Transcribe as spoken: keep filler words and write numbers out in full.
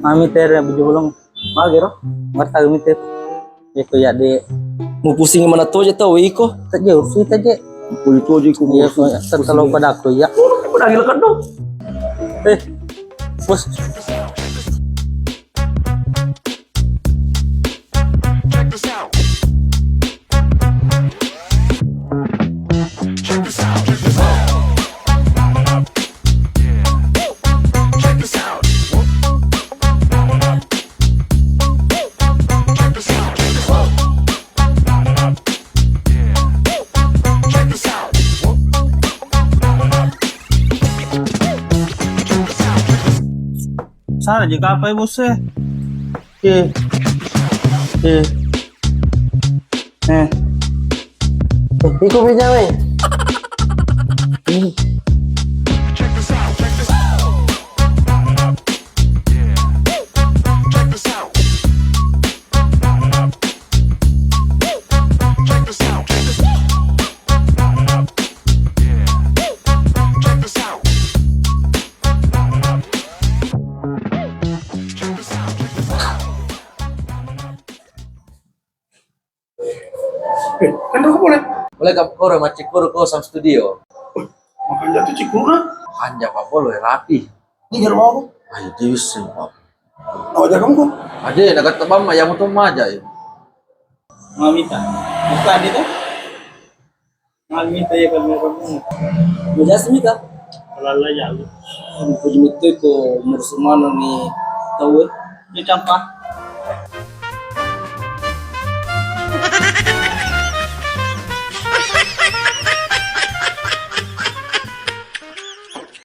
Mami tere baju bolong. Magero. Marta mite. Iko ya de. Mu pusing mana toje tau iko? Teje ursi teje. Baju toje iko. Iya, terlalu pada aku ya. Udah gila kan dong. Eh, bos. Sala je kapai bos e. Eh. Eh. Eh. Iko meja weh. Eh, kan aku boleh. Boleh kap koro maccikuru ko sam studio. Makanja tu cikuru na. Makanja pak bolo rapi. Ini di rumah aku. Ayo dia bisa pak. Oh, jaga kamu kok. Ade, nak kata bama yang mau maja ya. Mamita. Bukan itu. Mamita ya kamu kamu. Mudah sih mita. Kalau lah ya lu. Puji mitu ko mursumano ni tahu. Ini campak.